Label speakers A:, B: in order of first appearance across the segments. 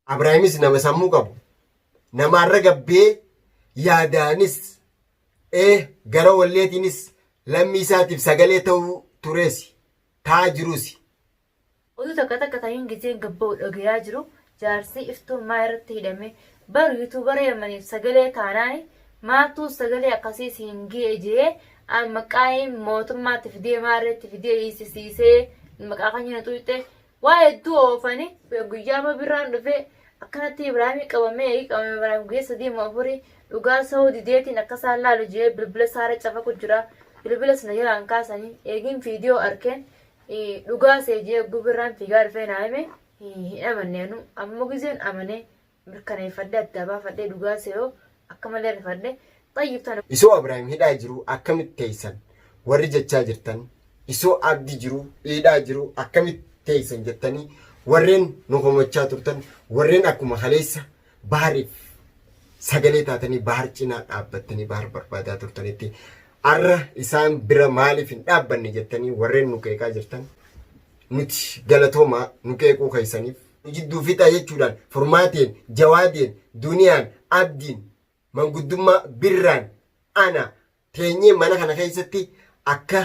A: Abraahimis nama sammuu qabu. Namaarra gabbee yaadaanis gara walleetiinis lammii isaatiif sagalee ta'uu turees ta'aa jiruus.
B: Oduu takka takka taniin gizeen gabba'u dhagayaa jiru jaarsii iftuun maa irratti hidhame bar youtubera yamaniif sagalee taanaani maaltuu sagalee akkasii siin ge'e je'ee an maqaayin mootummaatti fidee maarreetti fidee hiisisiisee maqaa kanya na xuyxe waa hedduu oofani guyyaama birraan dhufee akkanatti Ibraahimii qabamee eegi qabame Ibraahim guyya sadii moo afurii dhugaa sa'uu dideetiin akkasaan laalu je'ee bilbila isaarra cafaqu jira bilbila sana jalaan kaasanii eegin viidiyoo arkeen Dhugaa see jee hogguu birraan fiigaa dhufee naa hime hin amanne anuu ammoo gizeen amanee mirkaneeffadhe addaa baafadhee dhugaa seeyoo akka malee rifadhe xayyib tana.
A: Isoo Abrahim hidhaa jiruu akkamitti teeysan warri jechaa jirtan isoo Abdi jiruu hiidhaa jiruu akkamitti teeysan jettanii warreen nu komachaa turtan warreen akkuma kaleessa Bahariif sagalee taatanii Bahar cinaa dhaabbattanii Bahar barbaadaa turtanitti arra isaan bira maaliif hin dhaabbanne jettanii warreen nu qeeqaa jirtan nuti galatoomaa nu qeequu keessaniif. Nu jidduu fixaa jechuudhaan Furmaateen, Jawaadeen, Duniyaan, Abdiin, manguddummaa Birraan, ana teenyee mana kana keessatti akka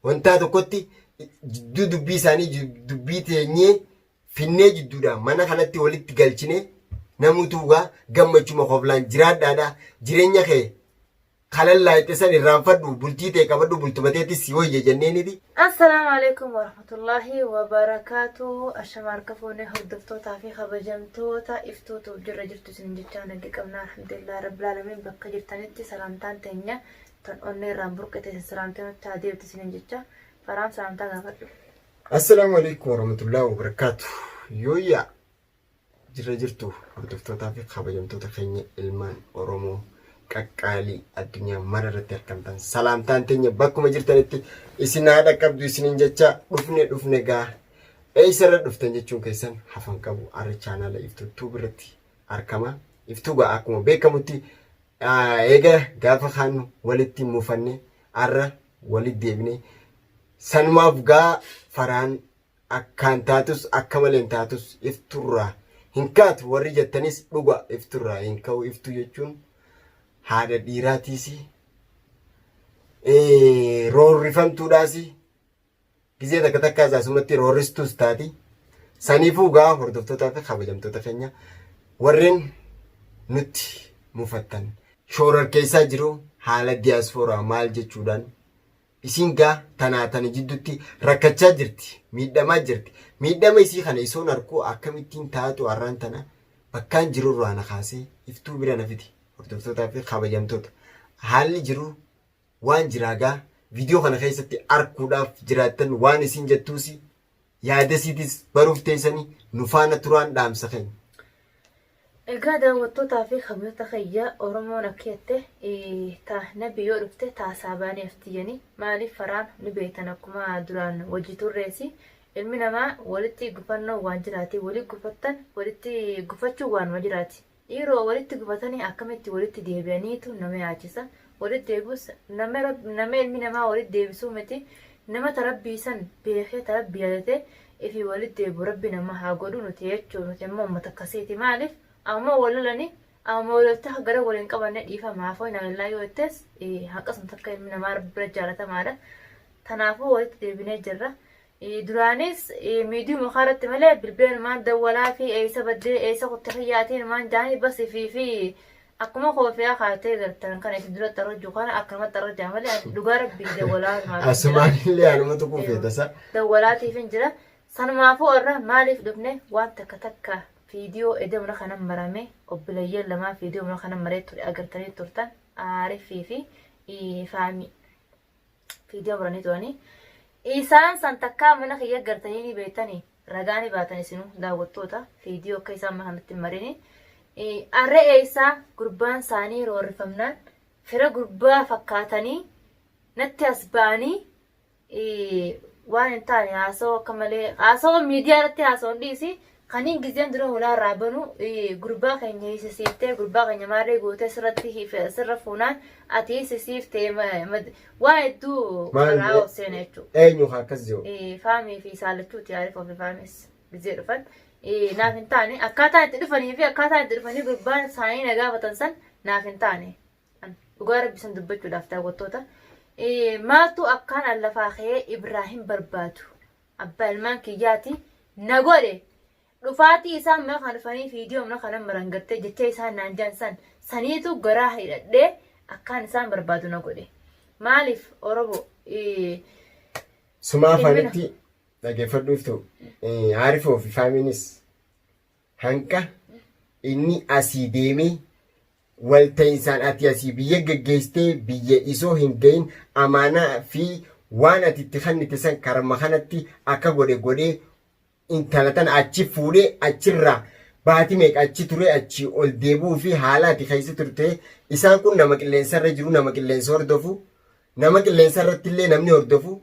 A: wantaa tokkotti jidduu dubbii isaanii dubbii teenyee finnee jidduudha mana kanatti walitti galchine namutu gaa gammachuma koflaan jiraadhaadha jireenya kee kalallaayxe san irraanfadhu bultii tee qabadhu bultuma teetis si wayya jenneeniti.
B: Assalaamu alaikum warahmatullaahi wabarakaatu. Ashama harka fuunee hordoftootaa fi kabajamtoota iftuutu jirra jirtu isin jechaa nagge qabna alhamdulillah rabbil aalamiin bakka jirtanitti salaamtaan teenya tan onnee irraan burqite isin salaamtee nutti haa deebitu isinin jecha faraan salaamtaa gaafadhu.
A: Assalaamu alaikum warahmatullahi wabarakaatu. Yooyyaa jirra jirtu hordoftootaa fi kabajamtoota keenya ilmaan Oromoo qaqqaalii addunyaa mara irratti argamtan salaamtaan teenya bakkuma jirtanitti isin haa dhaqqabdu isiniin jecha dhufne dhufne gaa eessarra dhuftan jechuun keessan hafan qabu arra chaanaala iftuu tuub irratti argama. Iftuu gaa akkuma beekamutti eega gaafa kaan walitti mufanne arra walitti deebine sanumaaf gaa faraan akkaan taatus akka malee hin taatus ifturraa hin kaatu warri jettanis dhuga ifturraa hin ka'u iftuu jechuun haadha dhiiraatiisi roorrifamtuudhaasi gizee takka takkaas asumatti roorristuus taati saniifuu gaa hordoftootaa fi kabajamtoota keenya warreen nutti mufattan shoorarkeessaa jiru haala diyaaspooraa maal jechuudhaan Isiin gaa tanaa tana jiddutti rakkachaa jirti, miidhamaa jirti. Miidhama isii kana isoon arkuu akkamittiin taatu arraan tana bakkaan jirurraa na kaasee iftuu bira na fide. Hordoftootaa fi kabajamtoota. Haalli jiru waan jiraa gaa viidiyoo kana keessatti arkuudhaaf jiraattan waan isiin jettuusi yaadasiitis baruuf teessanii nu faana turaan dhaamsa keenya.
B: Egaa daawwattootaa fi kabajtoota kiyya Oromoon akka jette ta nabi yoo dhufte taa saabaanii hafti jeni maaliif faraan ni beektan akkuma duraan wajji turreesi ilmi namaa walitti gufannoo waan jiraati wali gufattan walitti gufachuun waanuma jiraati dhiiroo walitti gufatanii akkamitti walitti deebi'aniitu nama yaachisa walitti deebi'us nama nama ilmi namaa walitti deebisuu miti nama ta rabbii san beekee ta rabbii yaadate ifi walitti deebi'u rabbi nama haa godhu nuti jechuu nuti ammoo ummata akkasiiti maaliif amma wal lolani amma wal loltee akka gara waliin qabanne dhiifama haafoo hin alallaa yoo jettes haqa sun takka ilmi namaa rabbi bira jaalatamaadha tanaafuu walitti deebinee jirra. Duraanis miidiyuma kanarratti malee bilbila numaan dawwalaa fi eessa baddee eessa kutte kiyyaatii numaan jaanii bas ifii fi Akkuma koofiyaa kaatee gartan kana isin dura xarrajju kana akkanuma xarrajaa malee ani dhugaa rabbii dawwalaa maafin jira.
A: Asumaan illee anuma tuquu feetasa.
B: Dawwalaatiifin jira. Sanumaafuu irra maaliif dhufne waan takka takka fiidiyoo edee mana kana marame obboleeyyan lamaa fiidiyoo mana kana maree ture agartanii turtan Aariffii fi Faamii. Fiidiyoo maranii turanii. Isaan san takkaa mana kiyya gartanii ni beektanii. Ragaa ni baatan isinuu daawwattoota viidiyoo akka isaan mana kanatti hin marini. Arra eessaa gurbaan isaanii roorrifamnaan fira gurbaa fakkaatanii natti as ba'anii waan hin taane haasawoo akka malee haasawoo miidiyaa irratti haasawoon dhiisi kaniin gizeen dura hulaa irraa banu gurbaa keenya hiisisiiftee gurbaa keenya maarree gootee sirratti sirra fuunaan ati hiisisiiftee Waa hedduu
A: Maal
B: karaa of seena jechuudha.
A: Eenyu haa akkas jiru?
B: Faamii fi saalachuuti yaariif ofi faamis gizee dhufan. Naaf hin taane akkaataa itti dhufanii fi akkaataa itti dhufanii gurbaan isaanii na gaafatan san naaf hin taane. Dhugaa rabbi san dubbachuudhaaf daawwattoota. Maaltu akkaan an lafaa ka'ee Ibraahim barbaadu abbaa ilmaan kiyyaati na godhe. Dhufaatii isaan mana kana dhufanii fiidiyoo mana kana maran gartee jecha isaan naan jaan san saniitu garaa hidhadhee akkaan isaan barbaadu na godhe. Maaliif Oromoo
A: Sumaa
B: ilmina
A: afaanitti dhageeffadhu iftu Aarifoo fi faamiinis hanqa inni asii deemee walta'insaan ati asii biyya geggeessitee biyya isoo hin gahin amaanaa fi waan ati itti kennite san karma kanatti akka godhe godhee intala tana achi fuudhee achirraa baati meeqa achi turee achii ol deebi'uu fi haala ati keessa turte isaan kun nama qilleensarra jiru, nama qilleensa hordofu, nama qilleensa irratti illee namni hordofu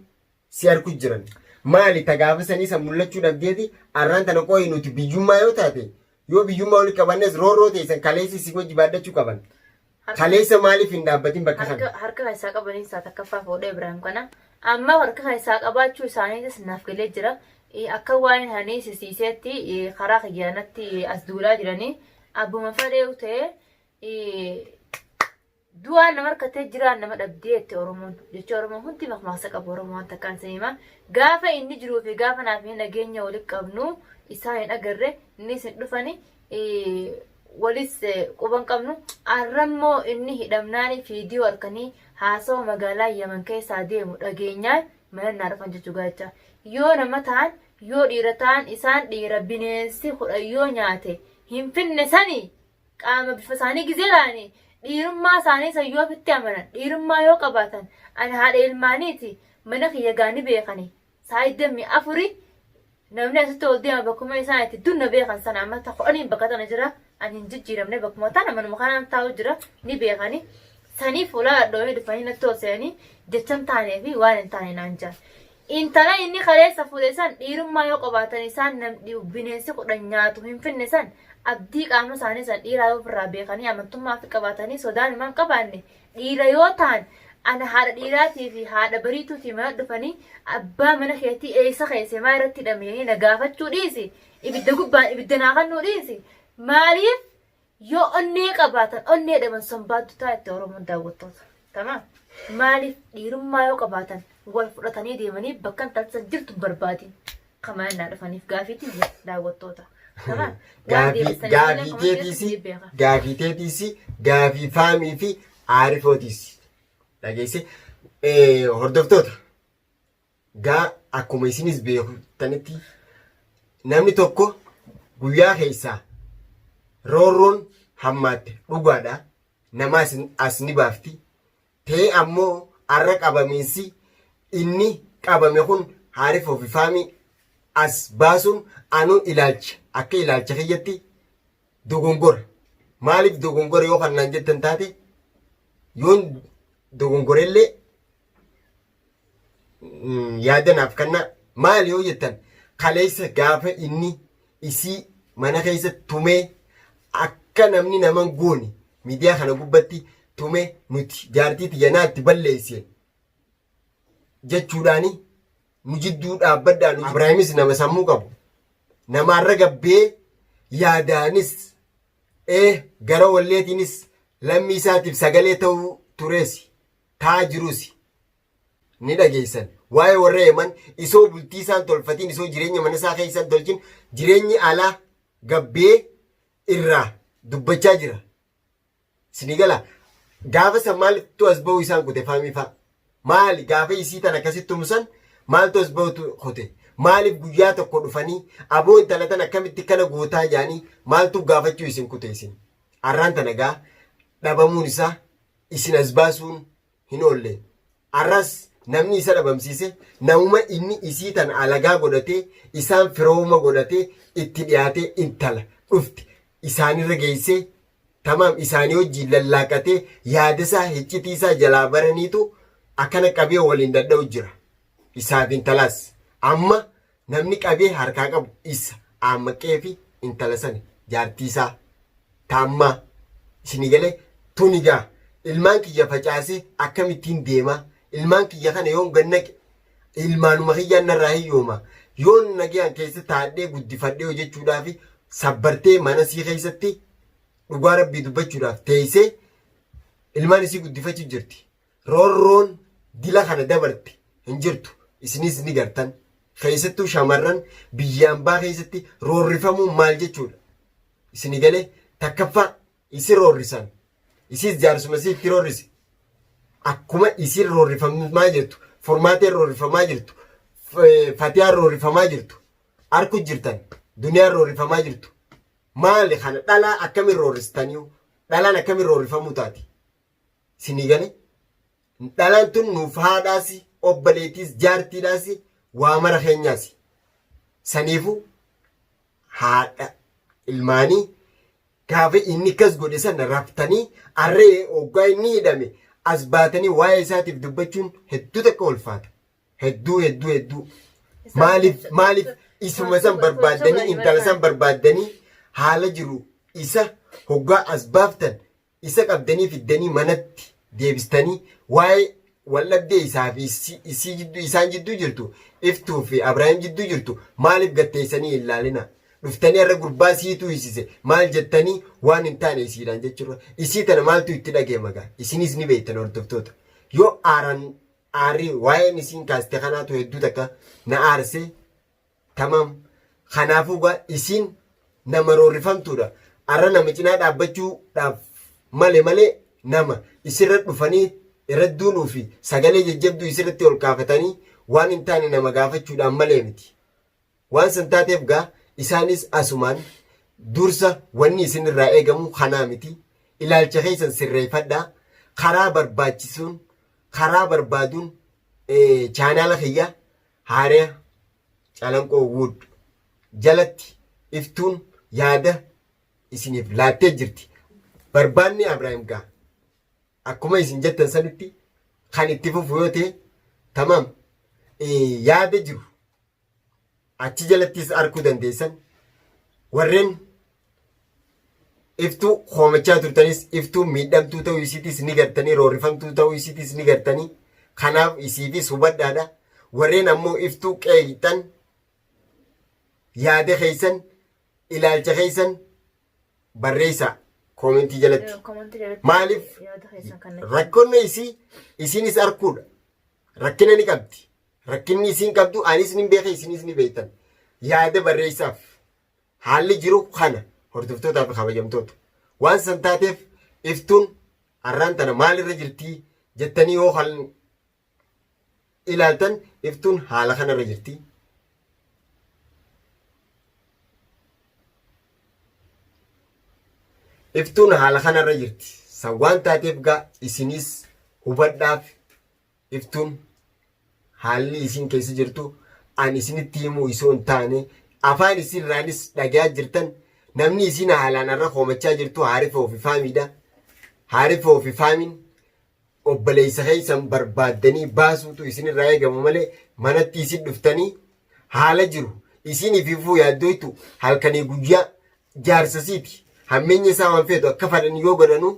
A: si arku jiran. Maali ta gaafa sanii san mul'achuu dhabdeeti arraan tana qooyi nuti biyyummaa yoo taate yoo biyyummaa walitti qabannes roorroo teessan kaleessi si wajji baadhachuu qaban. Kaleessa maaliif hin dhaabbatin bakka kana?
B: Harka keessaa qabanii isaa takkaffaa fuudhee Ibraahim kana. Amma harka keessaa qabaachuu isaaniitis naaf galee jira. Akka waan hanii sisiiseetti karaa kiyyaanatti as duulaa jiranii abbuma fadheewu ta'ee du'aan nama harkatee jiraan nama dhabdee jette Oromoon. Jecha Oromoon hundi makmaaksa qabu Oromoo waan takkaan isin hima. Gaafa inni jiruu fi gaafa naaf hin nageenya walitti qabnu isaan hin agarre innis hin dhufani walis quban qabnu. Arrammoo inni hidhamnaani fiidiyoo harkanii haasawa magaalaa Yaman keessaa deemu dhageenyaan mana naa dhufan jechuu gaacha. Yoo nama ta'an, yoo dhiira ta'an, isaan dhiira bineensi kudha yoo nyaate hin finne sani qaama bifa isaanii gizee laani dhiirummaa isaanii san yoo ofitti amanan, dhiirummaa yoo qabaatan, ani haadha ilmaaniiti mana kiyya gaani beekani saa 24 namni asitti ol deema bakkuma isaan itti dunna beekan sana amma ta kudhaniin bakka tana jira. Ani hin jijjiiramne, bakkuma tana manuma kanaan taa'u jira ni beekani. Saniif ulaa dhadhoomee dhufanii natti ol seenanii jecha hin taanee fi waan hin taane naan jaan. Intala inni kaleessa fuudhe san dhiirummaa yoo qabaatan isaan namni bineensi kudhan nyaatu hin finne san abdii qaama isaanii san dhiiraa yoo ofirraa beekanii amantummaa fi qabaatanii sodaan himaan qabaanne dhiira yoo ta'an ana haadha dhiiraatii fi haadha bariituutii mana dhufanii abbaa mana keetii eessa keesse maa irratti hidhamee na gaafachuu dhiisi, ibidda gubbaan ibidda naa kannuu dhiisi. Maaliif yoo onnee qabaatan onnee dhaban sombaattu ta'a itti Oromoon daawwattoota. Tamaam. Maaliif dhiirummaa yoo qabaatan wal fudhatanii deemanii bakka intalli san jirtu hin barbaadin. Kamaa innaa dhufaniif gaafii tiyya daawwattoota. Tamaam. Waan
A: Gaafii
B: deebistaniif illee
A: gaafii
B: comment keessatti
A: teetiisi
B: ni beeka.
A: gaafii teetiisi gaafii faamii fi aarifootiisi. Dhageesse hordoftoota gaa akkuma isinis beektanitti namni tokko guyyaa keessaa roorroon hammaatte dhugaadha nama as ni baafti ta'ee ammoo arra qabamiinsi inni qabame kun haarifoo fi faamii as baasuun anuu ilaalcha akka ilaalcha kiyyatti dogongora. Maaliif dogongora yoo kan naan jettan taate yoon dogongorellee yaada naaf kennaa. Maali yoo jettan kaleessa gaafa inni isii mana keessa tumee akka namni naman goone miidiyaa kana gubbatti tume nuti jaartii tiyya naatti balleesse jechuudhaani nu jidduu dhaabbadhaa nu Ibraahimis nama sammuu qabu namaarra gabbee yaadaanis ee gara walleetiinis lammii isaatiif sagalee ta'uu tureesi taa jiruusi ni dhageessan. Waa'ee warra Yemen isoo bultii isaan tolfatiin, isoo jireenya mana isaa keessa hin tolchin jireenyi alaa gabbee irraa dubbachaa jira. Isinii gala gaafa san maaltu as ba'uu isaan kute faamii fa'a? Maali gaafa isii tan akkasitti tumsan maaltu as ba'utu kute? Maaliif guyyaa tokko dhufanii aboo intala tan akkamitti kana gootaa jaanii maaltu gaafachuu isin kute isin? Arraan tana gaa dhabamuun isaa isin as baasuun hin oolle. Arras namni isa dhabamsiise namuma inni isii tana alagaa godhatee isaan firooma godhatee itti dhiyaatee intala dhufte isaanirra geessee tamaam isaanii wajjin lallaaqatee yaadasaa hiccitii isaa jalaa baraniitu akkana qabee waliin dadha'u jira. Isaaf intalaas amma namni qabee harkaa qabu isa aammaqee fi intala sani jaartii isaa taammaa isinii galee tuni gaa ilmaan kiyya facaasee akkamittiin deemaa ilmaan kiyya kana yoon gad naqe ilmaanuma kiyyaan narraa hiyyooma Yoon nagayaan keessa taadhee guddifadhee hojjechuudhaaf sabbartee mana sii keessatti dhugaa rabbii dubbachuudhaaf teessee ilmaan isii guddifachuu jirti. Roorroon dila kana dabarte hin jirtu. Isinis ni gartan. Keessattuu shamarran biyya ambaa keessatti roorrifamuun maal jechuudha? Isini galee takkaffaa isi roorrisan. Isiis jaarsuma isii itti roorrise. Akkuma isin roorrifamaa jirtu, furmaateen roorrifamaa jirtu, fatiyaan roorrifamaa jirtu, arku jirtan, duniyaan roorrifamaa jirtu. Maali kana dhalaa akkamiin roorristaniyu? Dhalaan akkamiin roorrifamuu taati? Isinii galee? Dhalaan tun nuuf haadhaasi, obboleettiis, jaartiidhaasi, waa mara keenyaasi. Saniifuu haadha ilmaanii gaafa inni akkas godhe sana raftanii arree hoggaa inni hidhame as baatanii waa'ee isaatiif dubbachuun hedduu takka ulfaata. Hedduu hedduu hedduu. Maaliif maaliif isuma san barbaaddanii intala san barbaaddanii haala jiru isa hoggaa as baaftan isa qabdanii fiddanii manatti deebistanii waa'ee waldhabdee isaa fi isii jidduu isaan jidduu jirtu iftuu fi Abrahaam jidduu jirtu maaliif gatteessanii hin laalina? Dhuftanii har'a gurbaa siitu hiisise maal jettanii waan hin taane isiidhaan jechuudha. Isii tana maaltu itti dhageema gaa? Isinis ni beektan hordoftoota. Yoo aaran aarri waa'een isiin kaaste kanaatu hedduu takka na aarsee Tamaam. Kanaafuu gaa isiin nama roorrifamtuudha. Arra nama cinaa dhaabbachuudhaaf male malee nama isirra dhufanii irra duuluu fi sagalee jajjabduu isirratti ol kaafatanii waan hin taane nama gaafachuudhaan malee miti. Waan san taateef gaa isaanis asumaan dursa wanni isin irraa eegamu kanaa miti. Ilaalcha keessan sirreeffadhaa. Karaa barbaachisuun karaa barbaaduun chaanaala kiyya Haaraya Calanqoo Wood jalatti iftuun yaada isiniif laattee jirti. Barbaanni Abraahim gaa akkuma isin jettan sanitti kan itti fufu yoo ta'e tamaam yaada jiru achi jalattis arguu dandeessan warreen iftuu koomachaa turtanis iftuu miidhamtuu ta'uu isiitis ni gartanii roorrifamtuu ta'uu isiitis ni gartanii kanaaf isiifis hubadhaadha warreen ammoo iftuu qeeyxan yaada keessan ilaalcha keessan barreessaa koomentii jalatti
B: Koomentii jalatti
A: maaliif
B: yaada keessan kan natti
A: rakkoon isii isinis arkuudha rakkina ni qabdi rakkinni isiin qabdu anis ni beeka isinis ni beektan yaada barreessaaf Haalli jiru kana hordoftootaa fi kabajamtoota. Waan san taateef iftuun arraan tana maalirra jirtii jettanii yoo kan ilaaltan iftuun haala kanarra jirti. Iftuun haala kanarra jirti. San waan taateef gaa isinis hubadhaaf Iftuun haalli isiin keessa jirtu an isinitti himuu isoo hin taane afaan isinirraanis dhagayaa jirtan namni isiin haalaan har'a koomachaa jirtu haarifoo fi faamiidha. Haarifoo fi faamiin obboleessa keessan barbaaddanii baasuutu isinirraa eegamu malee manatti isin dhuftanii haala jiru isiiniif ifuu yaaddoytu halkanii guyyaa jaarsa siiti hammeenya isaa waan feetu akka fadhan yoo godhanu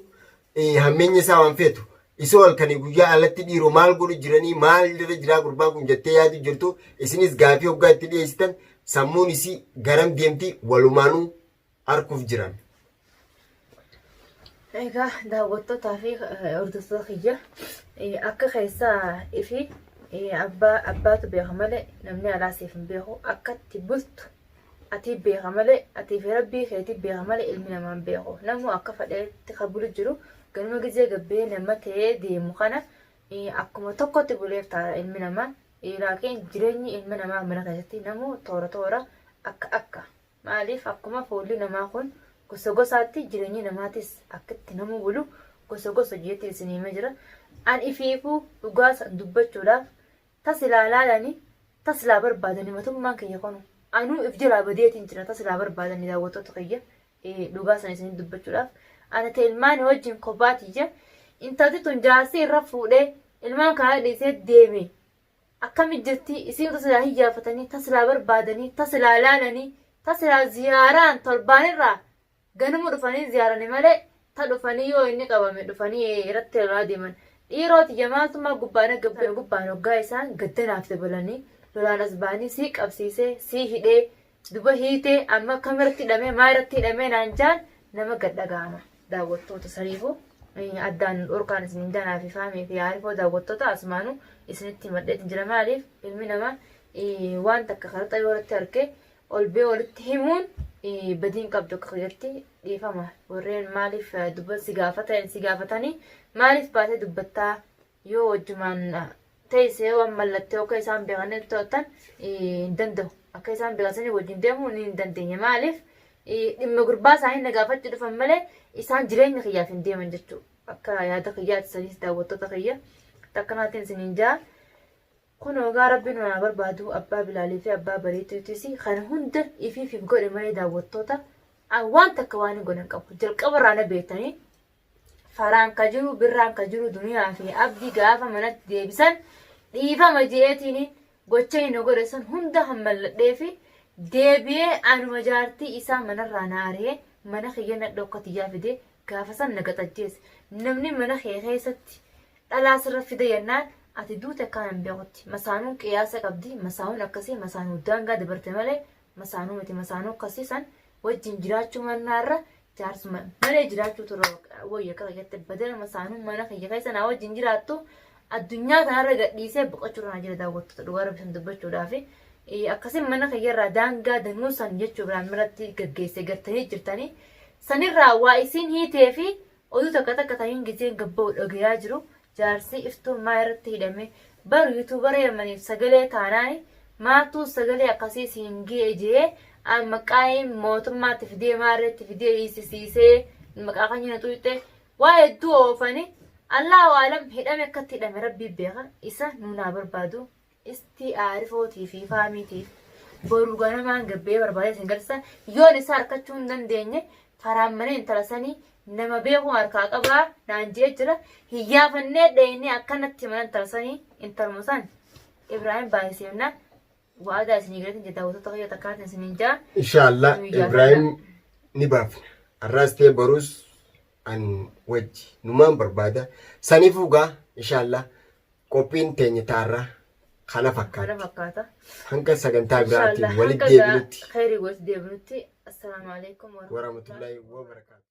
A: hammeenya isaa waan feetu isoo halkanii guyyaa alatti dhiiroo maal godhu jiranii maal irra jiraa gurbaan kun jettee yaadu jirtu isinis gaafii hoggaa itti dhiyeessitan sammuun isii garam deemti walumaanuu arkuuf jiran.
B: Egaa daawwattootaa fi hordoftoota kiyya akka keessaa ifi abbaa abbaatu beeka malee namni alaa siif hin beeku akkatti bultu Atii beeka malee atii fi rabbii keetii beeka malee ilmi namaa hin beeku. Namuu akka fadheetti ka bulu jiru ganama gizee gabbee nama ta'ee deemu kana akkuma tokkotti buleef ta'a ilmi namaa. Laakiin jireenyi ilma namaa mana keessatti namuu toora toora akka akka. Maaliif akkuma fuulli namaa kun gosa gosaatti jireenyi namaatis akkatti namuu bulu gosa gosa jeetti isin himee jira. An ifiifuu dhugaa san dubbachuudhaaf Ta silaa laalani, ta silaa barbaadani matummaan kiyya kunu. Anuu if jalaa badeetiin jira ta silaa barbaadani daawwattoota kiyya dhugaa san isinii dubbachuudhaaf. Ani ta ilmaani wajjin kophaa tiyya. Intalti tun jaarsi irra fuudhee ilmaan kana dhiisee deeme. Akkami jirti isiin ta silaa hiyyaafatanii, ta silaa barbaadanii, ta silaa laalanii, ta silaa ziyaaraan torbaanirraa Ganama dhufanii ziyaarani malee ta dhufanii yoo inni qabame dhufanii irratti lolaa deeman. Dhiiroo tiyya maaltu maa gubbaan gubba gubbaan hoggaa isaan gaddanaaf dabalanii Lolaan as ba'anii sii qabsiisee sii hidhee duba hiitee amma akkam irratti hidhamee maa irratti hidhamee naan jaan nama gad dhaga'ama daawwattoota saniifuu addaan nu dhorkaan isinin janaa fi faamii fi aarifoo daawwattoota asumaanuu isinitti himadheetin jira maaliif ilmi namaa waan takka karaxa yoo irratti arge ol bee walitti himuun badiin qabdu akka kiyyatti dhiifama warreen maaliif dubba si gaafatan si gaafatanii maaliif baatee dubbattaa yoo wajjumaan teessee waan mallattoo akka isaan beekanii to'atan hin danda'u. Akka isaan beekan wajjin deemuu ni hin dandeenye. Maaliif dhimma gurbaa isaanii na gaafachuu dhufan malee isaan jireenya kiyyaaf hin deeman jechuudha. Akka yaada kiyyaatti saniis daawwattoota kiyya takkanaatiin isiniin jaa. Kun ogaa rabbiin nu haa barbaadu abbaa bilaalii fi abbaa bariituutis kan hunda ifiif godhe malee daawwattoota waan takka waan hin godhan qabu. Jalqaba irraa na beektanii Faraan ka jiru birraan ka jiru duniyaa fi abdi gaafa manatti deebisan dhiifama je'eetiin gocha inni godhe san hunda hammalladhee fi deebi'ee anuma jaartii isaa manarraa na ari'ee mana kiyya na dhokka tiyyaa fidee gaafa san na gaxajjeesse namni mana kee keessatti dhalaa sirra fide jennaan ati duute akkaan hin beekutti masaanuun qiyaasa qabdi masaanuun akkasii masaanuu daangaa dabarte malee masaanuu miti masaanuu akkasii san wajjin jiraachuu mannaa irra jaarsuma malee jiraachuutu irra wayya akka kiyyatti badala masaanuu mana kiyya keessa naa wajjin jiraattu addunyaa kanarra gadhiisee boqochuu irra naa jira daawwattoota dhugaa rabbi san dubbachuudhaaf akkasiin mana kiyya irraa daangaa danuu san jechuu biraan biratti gaggeessee gartanii jirtanii sanirraa waa isiin hiitee fi oduu takka takka taniin gizeen gabba'u dhagayaa jiru Jaarsii iftuun maa irratti hidhame baru youtuber yamaniif sagalee taanaani maaltuu sagalee akkasii siin ga'e je'ee an maqaayin mootummaatti fidee maarreetti fidee hiisisiisee maqaa kan na xuyxe waa hedduu oofani Allahu alam hidhame akkatti hidhame rabbii beeka isa nuun haa barbaadu Istii Aarifootii fi Faamiitiif boru ganamaan gabbee barbaadee isin garsiisa. Yoon isa harkachuu hin dandeenye faraan mana intala sanii nama beekuu harkaa qabaa naan je'ee jira. Hiyyaafannee dheeynee akkanatti mana intala sanii intaluma san Ibraahim baay'iseemna. Waadaa isinii galeetiin jira daawwattoota kiyya takkaatiin isiniin jaa.
A: Inshallah
B: Nu iyyaafadha.
A: Ibrahim ni baafna. Arraas ta'e borus an wajji numaan barbaada. Saniifuu gaa inshallah Qophiin teenya taarra kana
B: Kana
A: fakkaatti.
B: fakkaata.
A: Hanga sagantaa
B: Inshallah
A: biraatiin walitti
B: hanga gaa
A: deebinutti.
B: khayrii walitti deebinutti. Assalaamu alaikum
A: Warahmatullahi wabarakatuh.